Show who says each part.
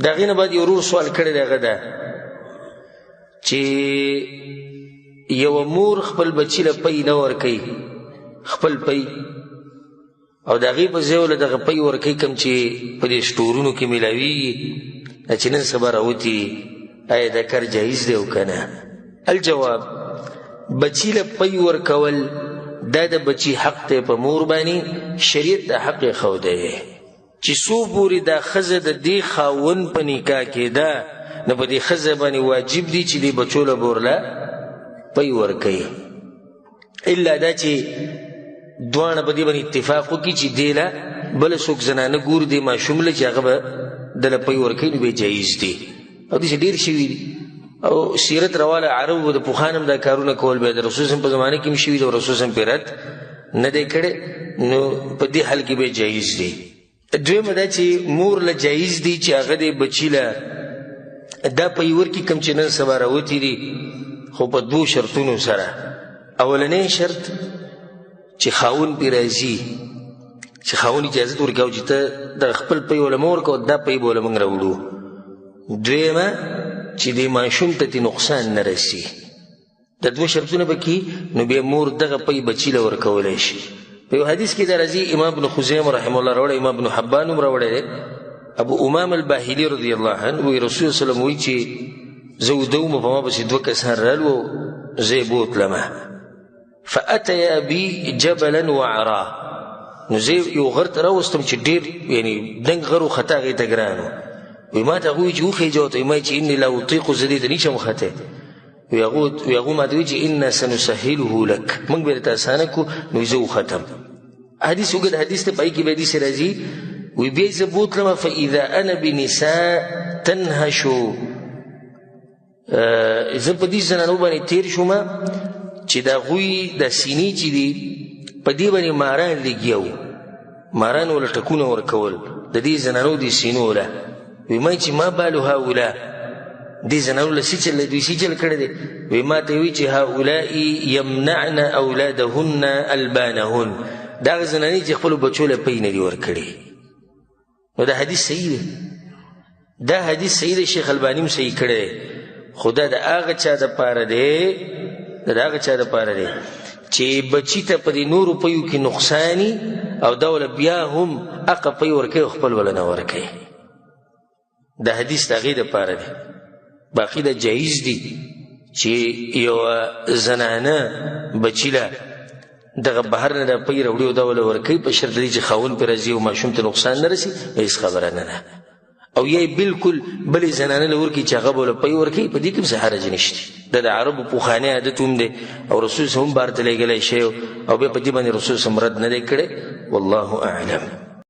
Speaker 1: د هغې نه بعد یو ورور سوال کړی دی، هغه ده چې یوه مور خپل بچي له پی نه ورکوي، خپل پی، او د هغې په ځای له دغه پی ورکوي کوم چې په دې سټورونو کې میلاویږي، دا چې نن سبا راوتي، آیا دا کار جایز دی او که نه؟ الجواب، بچي له پی ورکول دا د بچي حق دی په مور باندې، شریعت دا حق یې ښودی دی چې څو پورې دا ښځه د دې خاوند په نکاح کې ده، نو په دې ښځه باندې واجب دي چې دې بچو له به ورله پی ورکوي، الا دا چې دواړه په دې باندې اتفاق وکړي چې دې له بله څوک زنانه ګوري دې ماشوم له چې هغه به دله پی ورکوي، نو بیا جایز دي. او داسې ډېر شوي دي. او سیرت رواله عربو د پخوان هم دا کارونه کول، بیا د رسول په زمانه کې هم شوي دي او رسول پرې رد نه دی کړی، نو په دې حال کې بیا جایز دي. دویمه دا چې مور له جایز دي چې هغه دې بچي له دا پی ورکړي کوم چې نن سبا راوتي دي، خو په دوو شرطونو سره. اولنی شرط چې خاوند پرې راضي، چې خاوند اجازه ورکړي او چې ته د خپل پی وله مه ورکوه، دا پی به وله موږ راوړو. دویمه چې دې ماشوم ته ترې نقصان نه رسي. دا دوه شرطونه به کي، نو بیا مور دغه پی بچي له ورکولی شي. په یو حدیث کې دا راځي، امام ابن خزیمه رحمه الله راوړی، امام ابن حبان هم راوړی دی، ابو امام الباهلي رضی الله عنه وایي رسول الله صلی الله علیه وسلم وایي چې زه وده وم، په ما پسې دوه کسان رالو، زه یې بوتلمه، فأتیا بي جبلا وعرا، نو زه یو غر ته راوستم چې ډېر یعنی دنګ غر و، خطا هغې ته ګران و. وایي ما ته هغوی چې وخېژه، ورته وایي ما چې انی لا اطیق، زه دې ته نشم ختی. وایي هغو ما ته وایي چې انا سنسهله لک، موږ به درته اسانه کړو، نو زه وختم. حدیث اوږد حدیث دی، په هغې کې به حدیث راځي. وایي بیا زه بوتلم، فاذا انا بنساء تنهشو، زه په دې زنانو باندې تېر شوم چې د هغوی د سینې چې دي په دې باندې ماران لګیا وو، ماران ورله ټکونه ورکول د دې زنانو د سینو له. وایي ما چې ما بالو هؤلاء، دې زنانو له څه چل دوی څه چل کړی دی؟ وایي ما ته وایي چې هؤلاء یمنعن اولادهن البانهن، دا هغه زنانې چې خپلو بچو له پی نه دي ورکړي. نو دا حدیث صحیح دی، دا حدیث صحیح دی، شیخ الباني هم صحیح کړی دی، خو دا د هغه چا دپاره دی، دا د هغه چا دپاره دی چې بچي ته په دې نورو پیو کې نقصاني او دا وله بیا هم هغه پی ورکوي او خپل وله نه ورکوي. دا حدیث د هغې دپاره دی. باقي دا جایز دی چې یوه زنانه بچي له دغه بهر نه دا پی راوړي او دا وله ورکوي، په شرط دی چې خاوند پرې راځي او ماشوم ته نقصان نه رسي، هېڅ خبره نه ده. او یا یې بالکل بلې زنانه له ورکړي چې هغه به له پی ورکوي، په دې کې هم څه حرج نشته. دا د عربو پخوانی عادت هم دی او رسول هم بهر ته لېږلی شوی او بیا په دې باندې رسول هم رد نه دی کړی. والله اعلم.